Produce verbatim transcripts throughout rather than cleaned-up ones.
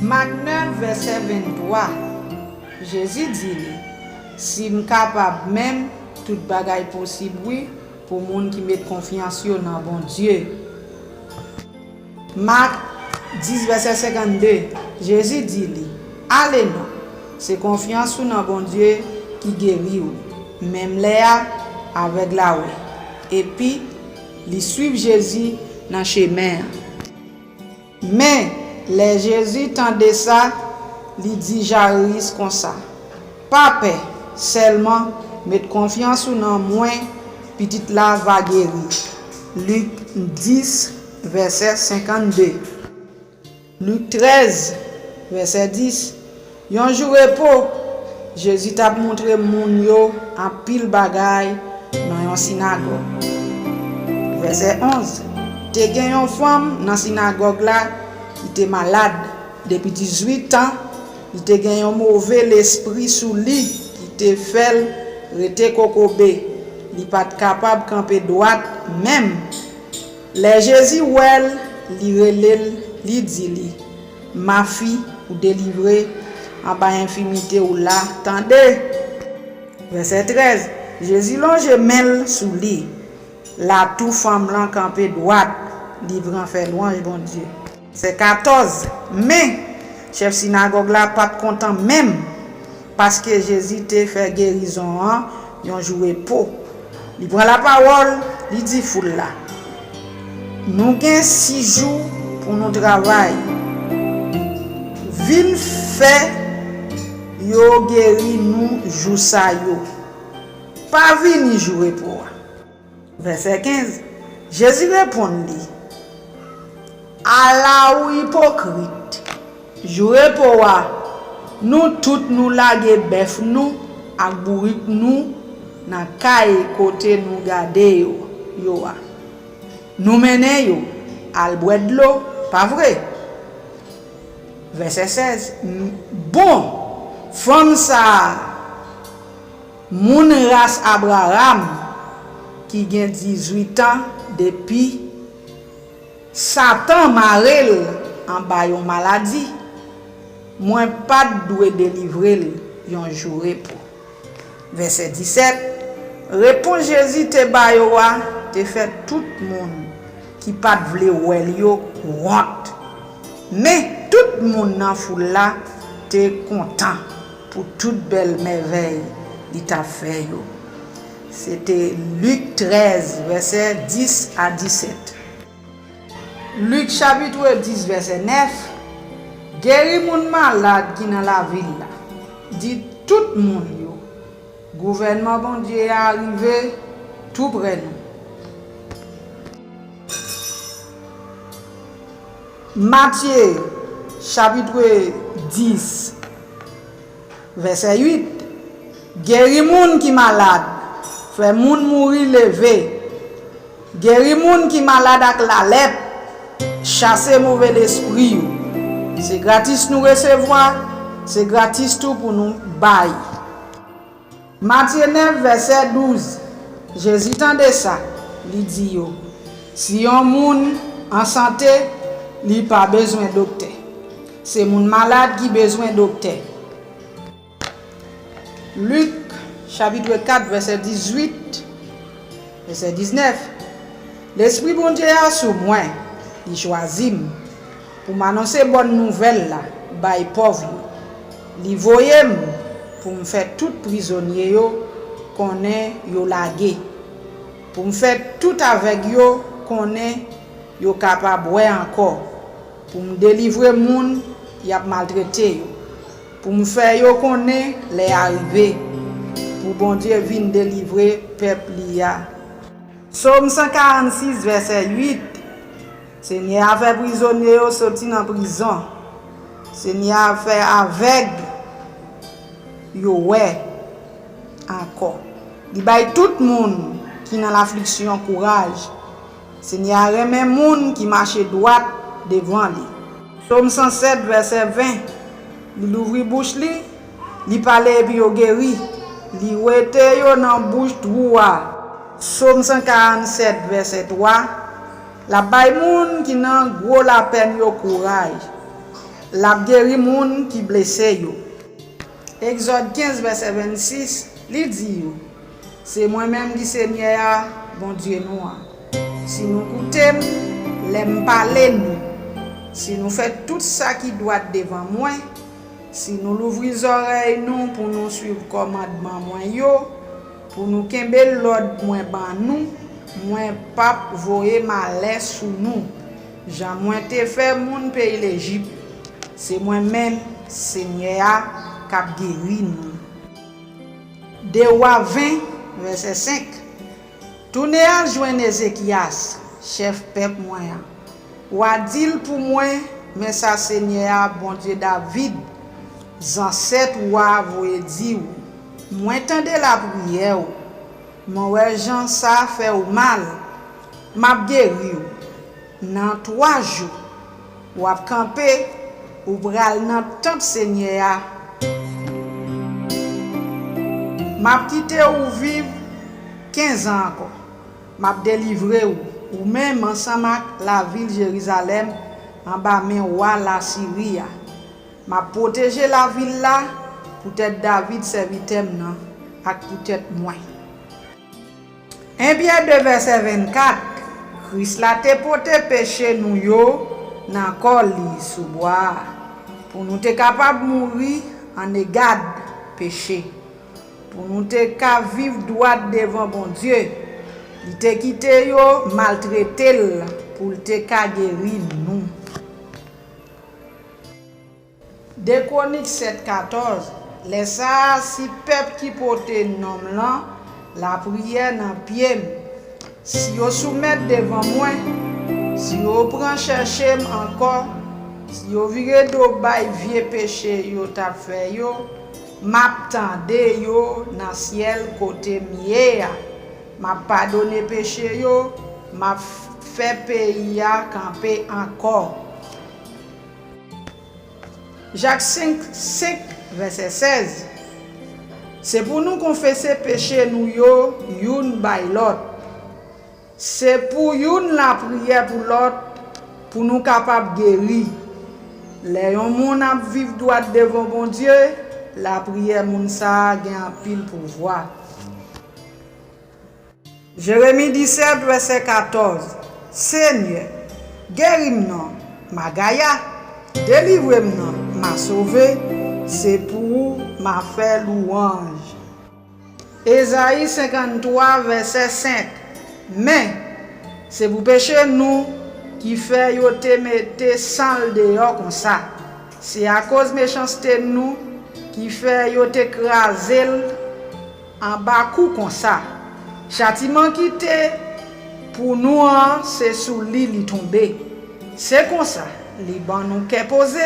Mak nèf, vèsè venntwa, Jezi di li, "Si m kapab menm, tout bagay posib wi pou moun ki met konfyans yo nan Bondye." Mak dis, vèsè senkannde, Jezi di li, "Ale non, se konfyans ou nan Bondye ki geri w." Menm lè a, avèg la wè. Epi, li swiv Jezi nan chemen an. Men, lè Jezi tande sa, li di Jayirus konsa, "Pa pè, sèlman met konfyans ou nan mwen, pitit la va geri." Lik dis, vèsè senkannde. Lik trèz, vèsè dis. Yon jou repo, Jezi t ap montre moun yo anpil bagay nan yon sinagòg. Vèsè onz. Te gen yon fanm nan sinagòg la ki te malad depi dizuit an. Li te gen yon move lespri sou li ki te fè l rete kokobe. Li pa t kapab kanpe dwat menm. Lè Jezi wè l, li rele l, li di li, "Ma fi, ou delivre anba enfimite w la, tande." Vèsè trèz. Jezi lonje men l sou li. La tou fanm lan kanpe dwat, li pran fè lwanj Bondye. Vèsè katòz. Men, chèf sinagòg la pa t kontan menm, paske Jezi te fè gerizon an yon jou repo. Li pran lapawòl, li di foul la, "Nou gen sis jou pou nou travay. Vin fè yo geri nou jou sa yo. Pa vini jou repo a." Vèsè kenz. Jezi reponn li, "Ala ou ipokrit! Jou repo a, nou tout nou lage bèf nou ak bourik nou nan kay kote nou gade yo, yo a. Nou mennen yo al bwè dlo, pa vre?" Vèsè sèz. "Bon, fanm sa a, moun ras Abraram ki gen dizuit an depi Satan mare l anba yon maladi, mwen pa t dwe delivre l yon jou repo." Vèsè disèt. Repons Jezi te ba yo a te fè tout moun ki pa t vle wè l yo wont. Men, tout moun nan foul la te kontan pou tout bèl mèvèy li t ap fè yo. Se te Lik trèz, vèsè dis a disèt. Lik chapit dis, vèsè nèf. Geri moun malad ki nan lavil la. Di tout moun yo, gouvènman Bondye a rive toupre nou. Matye, chapit dis, vèsè uit. Geri moun ki malad, fè moun mouri leve, geri moun ki malad ak lalèp, chase move lespri yo. Se gratis nou resevwa, se gratis tou pou nou bay. Matye nèf, vèsè douz. Jezi tande sa, li di yo, "Si yon moun an sante, li pa bezwen doktè. Se moun malad ki bezwen doktè." Lik, chapit kat, vèsè dizuit, vèsè diznèf. Lespri Bondye a sou mwen, li chwazi m pou m anonse bòn nouvèl la bay pòv yo. Li voye m pou m fè tout prizonye yo konnen yo lage, pou m fè tout avèg yo konnen yo kapab wè ankò, pou m delivre moun y ap maltrete yo, pou m fè yo konnen lè a rive pou Bondye vin delivre pèp li a. Sòm san karannsis, vèsè uit. Senyè a fè prizonye yo soti nan prizon. Senyè a fè avèg yo wè ankò. Li bay tout moun ki nan lafliksyon kouraj. Senyè a renmen moun ki mache dwat devan li. Sòm san sèt, vèsè ven. Li louvri bouch li, li pale epi yo geri. Li wete yo nan bouch twou a. Sòm san karannset, vèsè twa. L ap bay moun ki nan gwo lapèn yo kouraj. L ap geri moun ki blese yo. Egzòd kenz, vèsè vennsis, li di yo, "Se mwen menm ki Senyè a, Bondye nou an. Si nou koute m lè m pale nou, si nou fè tout sa ki dwat devan mwen, si nou louvri zòrèy nou pou nou suiv kòmandman mwen yo, pou nou kenbe lòd mwen ban nou, mwen p ap voye malè sou nou, jan mwen te fè moun peyi Lejip. Se mwen menm, Senyè a, k ap geri nou." De Wa ven, vèsè senk. Tounen al jwenn Ezekyas, chèf pèp mwen an. W a di l pou mwen, 'Men sa Senyè a, Bondye David, zansèt ou a, voye di w, Mwen tande lapriyè w, mwen wè jan sa fè w mal, m ap geri w. Nan twa jou, w ap kanpe, ou pral nan tant Senyè a. M ap kite w viv kenz an ankò. M ap delivre w, ou menm ansanm ak lavil Jerizalèm, anba men wa Lasiri a. M ap pwoteje lavil la poutèt David, sèvitè m nan, ak poutèt mwen. En Pyè de, vèsè vennkat, Kris la te pote peche nou yo nan kò li sou bwa a, pou nou te kapab mouri annegad peche, pou nou te ka viv dwat devan Bondye. Li te kite yo maltrete l pou l te ka geri nou. De Kwonik sèt katòz. Lè sa a, si pèp ki pote non m lan lapriyè nan pye m, si yo soumèt devan mwen, si yo pran chèche m ankò, si yo vire do bay vye peche yo t ap fè yo, m ap tande yo nan syèl kote m ye a. M ap padone peche yo, m ap fè peyi a kanpe ankò. Jak senk, senk, vèsè sèz. Se pou nou konfese peche nou yo youn bay lòt. Se pou youn lapriyè pou lòt, pou nou kapab geri. Lè yon moun ap viv dwat devan Bondye, lapriyè moun sa a gen anpil pouvwa. Jeremi disèt, vèsè katòz. Senyè, geri m non, m a gaya, delivre m non, m a sove, se pou ou m a fè lwanj. Ezayi senkanntwa, vèsè senk. Men, se pou peche nou ki fè yo te mete san l deyò konsa. Se akoz mechanste nou ki fè yo te kraze l anba kou konsa. Chatiman ki te pou nou an, se sou li li tonbe. Se konsa, li ban nou kè poze,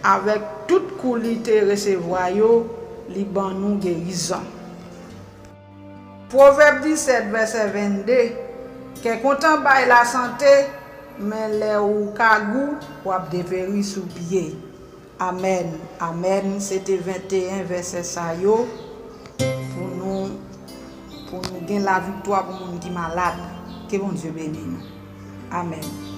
avèk tout kou li te resevwa yo, li ban nou gerizon. Pwovèb disèt, vèsè vennde. Kè kontan bay lasante, men lè ou kagou, w ap deperi sou pye. Amèn, amèn. Se te venteyen vèsè sa yo pou nou, pou nou gen laviktwa pou moun ki malad. Ke Bondye beni nou. Amèn.